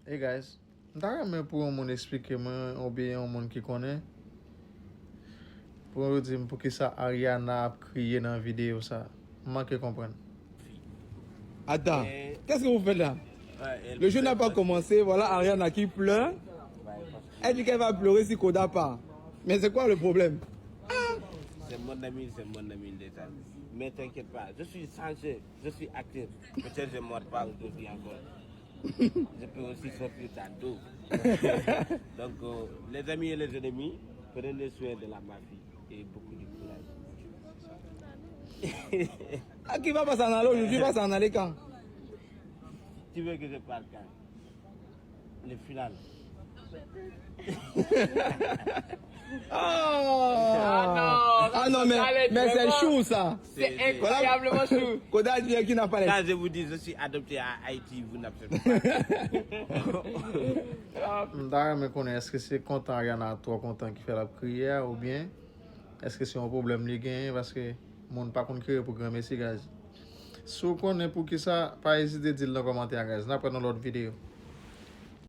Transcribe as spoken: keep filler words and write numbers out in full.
Hey guys, m ta renmen pou yon moun eksplike mwen, oubyen yon moun ki konnen, pou yo di m poukisa Ariana ap kriye nan videyo sa. M manke konprann. Attends, qu'est-ce que vous faites là? Le jeu n'a pas commencé, voilà Ariana qui pleure. Elle dit qu'elle va pleurer si Koda part. Mais c'est quoi le problème? C'est mon ami, c'est mon ami déjà. Mais t'inquiète pas, je suis sage, je suis actif. Peut-être je ne morde pas aujourd'hui encore. Je peux aussi sortir tantôt. Donc, euh, les amis et les ennemis, prenez soin de la mafie et beaucoup de courage. A ki papa sa nan lo, Joujou papa sa nan lekan. Tu veux que je parle quand? Le final. Ah non, men se chou sa. Se enkroyableman chou. Koda di ki nan pale. Quand je vous dis, je suis adopté à Haïti, vous n'acceptez pas. M ta renmen konnen èske se kontan Ariana twò kontan ki fè l ap kriye a, oubyen èske se yon pwoblèm li genyen paske moun pa konn kriye pou granmesi, guys. Si w konnen poukisa, pa ezite di l nan kòmantè a, guys. N ap wè nan lòt videyo.